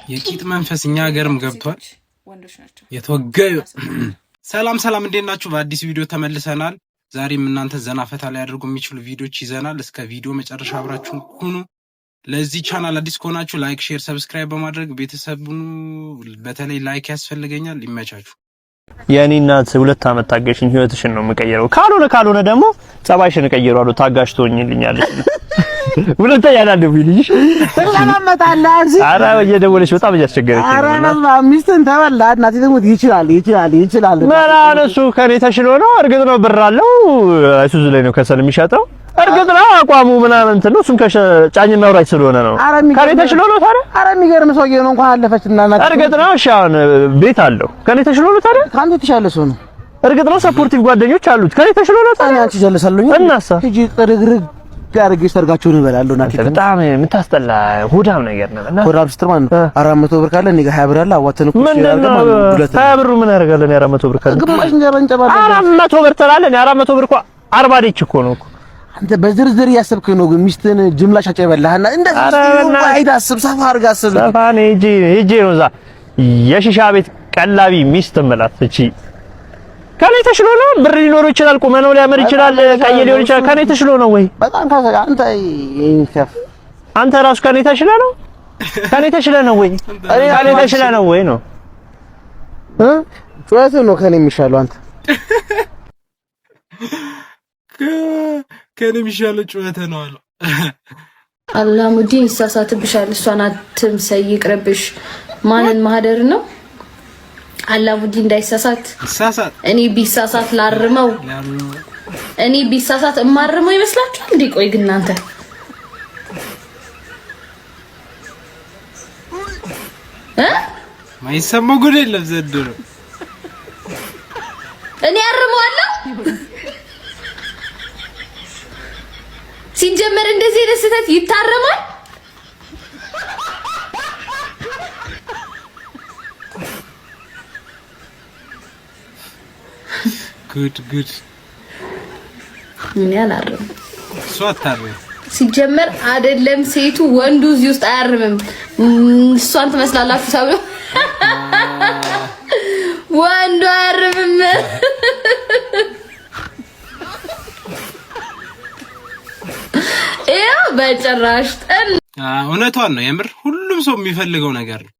የቂጥ መንፈስ እኛ ሀገርም ገብቷል። ወንዶች ናቸው። የተወገዩ። ሰላም ሰላም፣ እንዴት ናችሁ? በአዲስ ቪዲዮ ተመልሰናል። ዛሬም እናንተ ዘና ፈታ ሊያደርጉ የሚችሉ ቪዲዮዎች ይዘናል። እስከ ቪዲዮ መጨረሻ አብራችሁን ሁኑ። ለዚህ ቻናል አዲስ ከሆናችሁ like፣ share፣ subscribe በማድረግ ቤተሰብ ሁኑ። በተለይ like ያስፈልገኛል። ይመቻችሁ። የእኔ እናት፣ 2 ዓመት ታገሽኝ፣ ህይወትሽን ነው የምቀይረው። ካልሆነ ካልሆነ ደግሞ ጸባይሽን እቀይረዋለሁ። ታጋሽ ትሆኝልኛለሽ። ሁለተኛ ላንደውልልሽ። ትለማመጣለህ እዚህ። ኧረ እየደወለች በጣም እያስቸገረች ኧረ ነው። ሚስትን ተበላ። እናቴ ትሙት ይችላል ይችላል ይችላል። ምን እሱ ከኔ ተሽሎ ነው። እርግጥ ነው ብር አለው። አይሱዙ ላይ ነው ከሰል የሚሸጠው። እርግጥ ነው አቋሙ ምናምን እንትን ነው። እሱም ጫኝና አውራጅ ስለሆነ ነው። ከኔ ተሽሎ ነው ታዲያ። ኧረ የሚገርም ሰውዬ ነው። እንኳን አለፈች እና እናቴ። እርግጥ ነው እሺ፣ አሁን ቤት አለው። ከኔ ተሽሎ ነው ታዲያ። ከአንተ የተሻለ ሰው ነው። እርግጥ ነው supportive ጓደኞች አሉት። ከኔ ተሽሎ ነው እኔ ታዲያ። አንቺ ጀለሳለሁኝ። እናሳ? ሂጂ ጥርግርግ አድርጌ ሰርጋቸውን እበላለሁ። እናቴ ትሙት። በጣም የምታስጠላ ሆዳም ነገር ነው። እና ሆዳም ስትል ማለት ነው 400 ብር ካለ እኔ ጋር 20 ብር አለ፣ አዋተን እኮ ምንድን ነው 20 ብሩ ምን ያደርጋል? እኔ 400 ብር ካለ ግማሽ እንጀራ እንጨባለን። 400 ብር ትላለህ። እኔ 400 ብር እኮ 40 ዴች እኮ ነው እኮ። አንተ በዝርዝር እያሰብክ ነው። ግን ሚስትህን ጅምላ ሻጭ የበላህና እንደዚህ ኧረ በእናትህ። አይዳ አስብ፣ ሰፋ አድርገህ አስብ። ሰፋ እኔ ሂጄ ሂጄ ነው እዛ የሺሻ ቤት ቀላቢ ሚስት እምላት። እቺ ከኔ ተሽሎ ነው። ብር ሊኖረው ይችላል፣ ቁመናው ሊያምር ይችላል፣ ቀይ ሊሆን ይችላል። ከኔ ተሽሎ ነው ወይ? በጣም ካሰ አንተ ይንከፍ። አንተ ራሱ ከኔ ተሽለ ነው? ከኔ ተሽለ ነው ወይ? ከኔ ተሽለ ነው ወይ ነው? እ ጩኸትህ ነው ከኔ የሚሻለው አንተ። ከኔ የሚሻለው ጩኸት ነው አለው። አላሙዲን ይሳሳትብሻል። እሷን አትምሰይ፣ ይቅርብሽ። ማንን ማህደር ነው? አላሙዲን እንዳይሳሳት። ይሳሳት። እኔ ቢሳሳት ላርመው፣ እኔ ቢሳሳት እማርመው ይመስላችኋል እንዴ? ቆይ ግን እናንተ እ ማይሰማው ጉድ የለም ዘንድሮ። እኔ አርመዋለሁ። ሲጀመር እንደዚህ አይነት ስህተት ይታረማል? ጉድ ጉድ። እኔ አላርምም። እሱ አታርም። ሲጀመር አይደለም ሴቱ ወንዱ እዚህ ውስጥ አያርምም። እሷን ትመስላላችሁ ተብሎ ወንዱ አያርምም። ይኸው በጭራሽ ጥል። እውነቷን ነው። የምር ሁሉም ሰው የሚፈልገው ነገር ነው።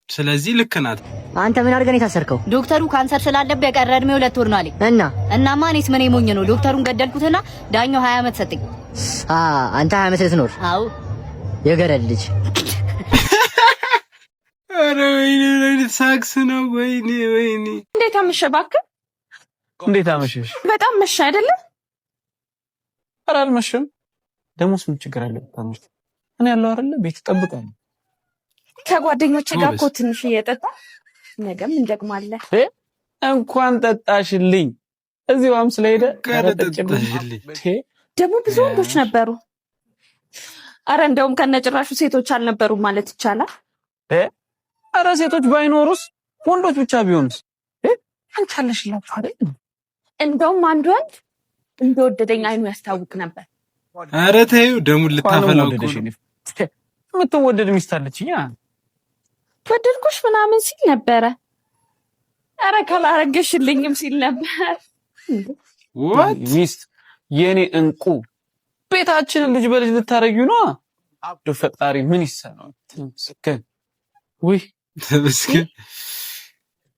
ስለዚህ ልክ ናት። አንተ ምን አድርገህ ነው የታሰርከው? ዶክተሩ ካንሰር ስላለብህ የቀረ እድሜ 2 ወር ነው አለኝ። እና? እናማ እኔስ ምን ሞኝ ነው፣ ዶክተሩን ገደልኩትና ዳኛው 20 ዓመት ሰጠኝ። አ አንተ 20 ዓመት ልትኖር? አዎ። የገረድ ልጅ። ኧረ ወይኔ፣ ምን አይነት ሳክስ ነው? ወይኔ ወይኔ። እንዴት አመሸህ እባክህ? እንዴት አመሸሽ? በጣም መሸ አይደለ? ኧረ አልመሸም። ደግሞስ ምን ችግር አለ ብታመሽ? እኔ ያለው አይደለ ቤት እጠብቃለሁ። ከጓደኞቼ ጋር እኮ ጎበዝ። ትንሽ እየጠጣ ነገም እንደግማለን። እ እንኳን ጠጣሽልኝ። እዚህ ዋም ስለሄደ እንኳን ኧረ ጠጭልኝ። ጠጣሽልኝ። ደግሞ ብዙ ወንዶች ነበሩ። አረ እንደውም ከነጭራሹ ሴቶች አልነበሩም ማለት ይቻላል። እ ኧረ ሴቶች ባይኖሩስ ወንዶች ብቻ ቢሆኑስ? እ አንቺ አለሽላችሁ አይደል? እንደውም አንድ ወንድ እንደወደደኝ አይኑ ያስታውቅ ነበር። ኧረ ተይው፣ ደሙን እንኳንም ልታፈላው እኮ ወደደሽ። ነው። የኔ የምትወደድ ሚስት አለችኝ። ወደድኩሽ ምናምን ሲል ነበረ። አረ ካላረገሽልኝም ሲል ነበር። What? ሚስት የኔ እንቁ፣ ቤታችንን ልጅ በልጅ ልታረጊው ነው። አብዶ ፈጣሪ ምን ይሳነዋል? ተመስገን። ውይ። ተመስገን።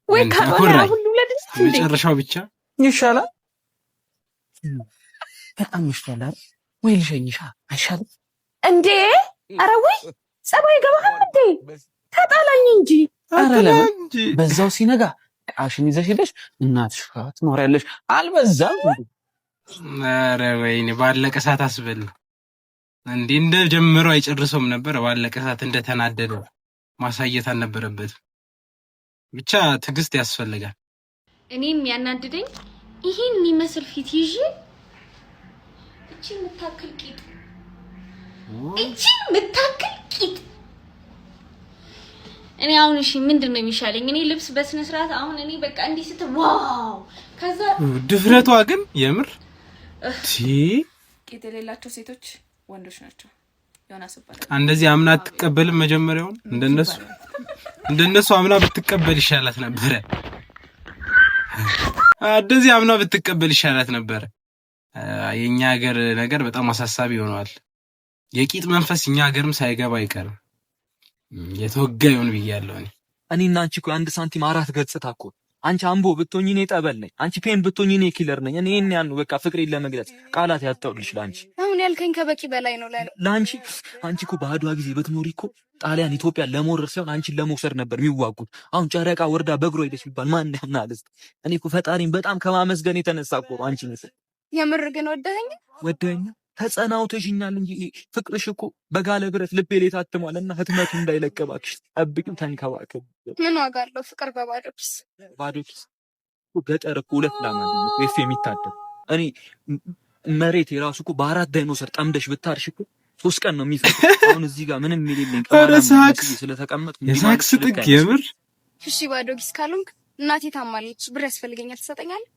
ወይ ካልሆነ አኮራኝ። አሁን ልውለድልሽ እንዴ? መጨረሻው ብቻ። ይሻላል። በጣም ይሻላል። ወይ ልሸኝሻ አይሻልም? እንዴ አረ ወይ ጸባይ ይገባሃል እንዴ? ተጣላኝ እንጂ። ኧረ ለምን? እንጂ። በዛው ሲነጋ ዕቃሽን ይዘሽ ሄደሽ እናትሽ ጋር ትኖሪያለሽ። አልበዛም? ኧረ ወይኔ፣ ባለቀ ሰዓት አስበላ። እንዲህ እንደ ጀምረው አይጨርሰውም ነበር። ባለቀ ሰዓት እንደተናደደ ማሳየት አልነበረበትም። ብቻ ትዕግስት ያስፈልጋል። እኔ የሚያናድደኝ ይህን የሚመስል ፊት ይዤ እቺ የምታክል ቂጥ፣ እቺ የምታክል ቂጥ። እኔ አሁን እሺ ምንድን ነው የሚሻለኝ? እኔ ልብስ በስነ ስርዓት አሁን እኔ በቃ እንዲህ ስትል wow፣ ከዛ ድፍረቷ ግን የምር ቲ ቂጥ የሌላቸው ሴቶች ወንዶች ናቸው። ዮናስ እባላለሁ። እንደዚህ አምና አትቀበልም። መጀመሪያውን እንደነሱ አምና ብትቀበል ይሻላት ነበረ። እንደዚህ አምና ብትቀበል ይሻላት ነበረ። የእኛ ሀገር ነገር በጣም አሳሳቢ ሆነዋል። የቂጥ መንፈስ እኛ ሀገርም ሳይገባ አይቀርም። የተወጋ ይሆን ብያለሁ እኔ። እኔና አንቺ እኮ አንድ ሳንቲም አራት ገጽታ እኮ። አንቺ አምቦ ብትሆኚ እኔ ጠበል ነኝ። አንቺ pain ብትሆኚ እኔ killer ነኝ። እኔ ይሄን ያህል ነው በቃ ፍቅሬን ለመግለጽ ቃላት ያጣሁልሽ ለአንቺ። አሁን ያልከኝ ከበቂ በላይ ነው ለኔ። ለአንቺ አንቺ እኮ በአድዋ ጊዜ ብትኖሪ እኮ ጣሊያን ኢትዮጵያን ለመውረር ሳይሆን አንቺን ለመውሰድ ነበር የሚዋጉት። አሁን ጨረቃ ወርዳ በእግሯ ሄደች ቢባል ማን ያምናል? እስኪ እኔ እኮ ፈጣሪን በጣም ከማመስገን የተነሳ እኮ ነው አንቺን የምር ግን ወደኸኝ? ወደኛ ተጸናውተሽኛል እንጂ ፍቅርሽ እኮ በጋለ ብረት ልቤ ላይ ታትሟል። እና ህትመቱ እንዳይለቅ እባክሽ ጠብቂው፣ ተንከባከብ። ምን ዋጋ አለው ፍቅር በባዶ ኪስ? ባዶ ኪስ እኮ ገጠር እኮ ሁለት ላም አለኝ እኮ ኤፍ የሚታደብ። እኔ መሬት የራሱ እኮ በአራት ዳይኖሰር ጠምደሽ ብታርሽ እኮ 3 ቀን ነው የሚፈጀው። አሁን እዚህ ጋር ምንም የሌለኝ ኧረ ቅማላም ሳክስ መስዬ ስለተቀመጥኩ እንዲህ የሳክስ ማለትሽ ልክ ጥግ አይመስለኝም። የምር። እሺ ባዶ ኪስ ካልሆንክ እናቴ ታማለች፣ ብር ያስፈልገኛል፣ ትሰጠኛለህ?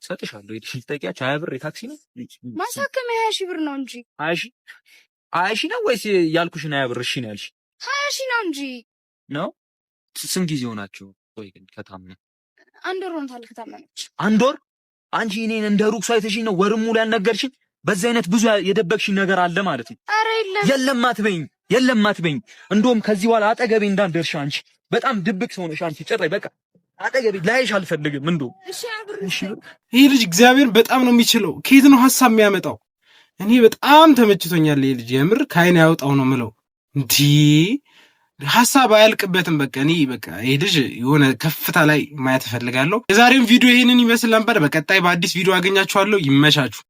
እሰጥሻለሁ። ሄደሽ ልጠይቂያቸው 20 ብር የታክሲ ነው። ማሳከሚያ 20,000 ብር ነው እንጂ። 20,000፣ 20,000 ነው ወይስ ያልኩሽን 20 ብር እሺ ነው ያልሽ? 20,000 ነው እንጂ። ነው? ስንት ጊዜ ሆናቸው? ቆይ ግን ከታመመ? አንድ ወር ሆኖታል ከታመመች። አንድ ወር? አንቺ እኔን እንደ ሩቅ ሰው አይተሽኝ ነው ወርም ሙሉ ያልነገርሽኝ? በዚህ አይነት ብዙ የደበቅሽኝ ነገር አለ ማለት ነው። ኧረ የለም። የለም አትበይኝ፣ የለም አትበይኝ። እንደውም ከዚህ በኋላ አጠገቤ እንዳትደርሺ። አንቺ በጣም ድብቅ ሰው ነሽ። አንቺ ጭራሽ በቃ አጠገቤ ላይሽ አልፈልግም። እንደውም እሺ ብር። እሺ። ይህ ልጅ እግዚአብሔር በጣም ነው የሚችለው። ከየት ነው ሀሳብ የሚያመጣው? እኔ በጣም ተመችቶኛል። ይህ ልጅ የምር ከአይን ያወጣው ነው ምለው። እንዲህ ሀሳብ አያልቅበትም። በቃ እኔ በቃ ይህ ልጅ የሆነ ከፍታ ላይ ማየት እፈልጋለሁ። የዛሬውን ቪዲዮ ይህንን ይመስል ነበር። በቀጣይ በአዲስ ቪዲዮ አገኛችኋለሁ። ይመቻችሁ።